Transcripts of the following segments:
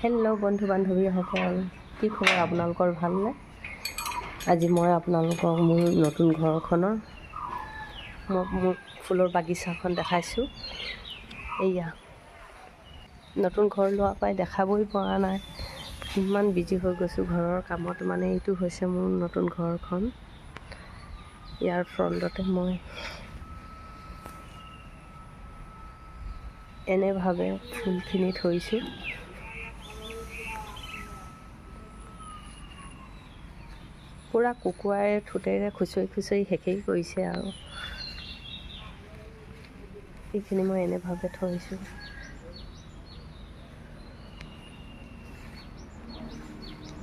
Hello' বন্ধু বান্ধৱীসকল, কি খবৰ আপোনালোকৰ? ভালনে? আজি মই আপোনালোকক মোৰ নতুন ঘৰখনৰ মোৰ ফুলৰ বাগিচাখন দেখাইছোঁ। এয়া নতুন ঘৰ লোৱাৰ পৰাই দেখাবই পৰা নাই, ইমান বিজি হৈ গৈছোঁ ঘৰৰ কামত। মানে এইটো হৈছে মোৰ নতুন ঘৰখন। ইয়াৰ ফ্ৰণ্টতে মই এনেভাৱে ফুলখিনি থৈছোঁ। পূৰা কুকুৰাই ঠোঁটেৰে খুচৰি খুচৰি শেষেই কৰিছে আৰু এইখিনি মই এনেভাৱে থৈছোঁ।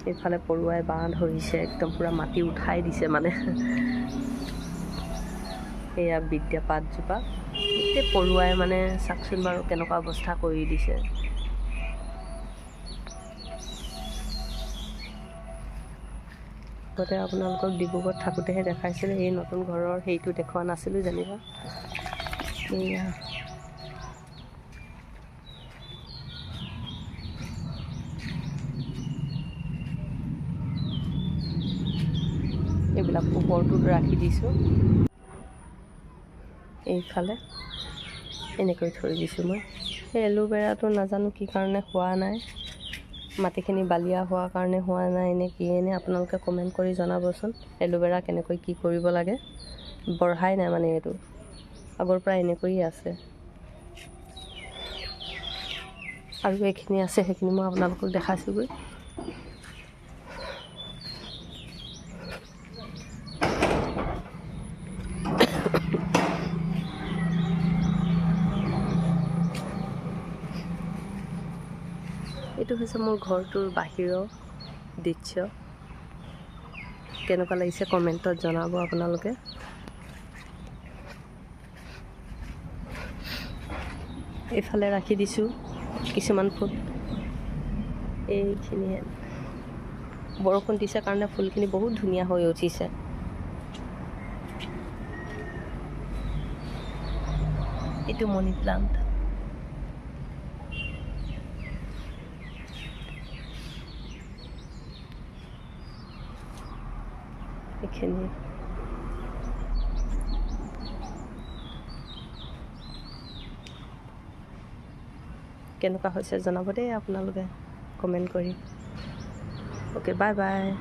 এইফালে পৰুৱাই বাঁহ ধৰিছে, একদম পূৰা মাটি উঠাই দিছে। মানে এয়া বিদ্যা পাতজোপা গোটেই পৰুৱাই মানে চাওকচোন বাৰু কেনেকুৱা অৱস্থা কৰি দিছে। আগতে আপোনালোকক ডিব্ৰুগড়ত থাকোঁতেহে দেখাইছিলোঁ, এই নতুন ঘৰৰ সেইটো দেখুওৱা নাছিলোঁ যেনিবা। এয়া এইবিলাক ওপৰটোত ৰাখি দিছোঁ, এইফালে এনেকৈ থৈ দিছোঁ মই। সেই এলোভেৰাটো নাজানো কি কাৰণে হোৱা নাই, মাটিখিনি বালিয়া হোৱাৰ কাৰণে হোৱা নাই নে কি, এনে আপোনালোকে কমেণ্ট কৰি জনাবচোন এলোভেৰা কেনেকৈ কি কৰিব লাগে। বঢ়াই নাই মানে, এইটো আগৰ পৰা এনেকৈয়ে আছে। আৰু এইখিনি আছে, সেইখিনি মই আপোনালোকক দেখাইছোঁগৈ। এইটো হৈছে মোৰ ঘৰটোৰ বাহিৰৰ দৃশ্য। কেনেকুৱা লাগিছে কমেণ্টত জনাব আপোনালোকে। এইফালে ৰাখি দিছোঁ কিছুমান ফুল। এইখিনিয়ে বৰষুণ দিছে কাৰণে ফুলখিনি বহুত ধুনীয়া হৈ উঠিছে। এইটো মানি প্লান্ট। এইখিনি কেনেকুৱা হৈছে জনাব দেই আপোনালোকে কমেণ্ট কৰি। Okay, bye bye.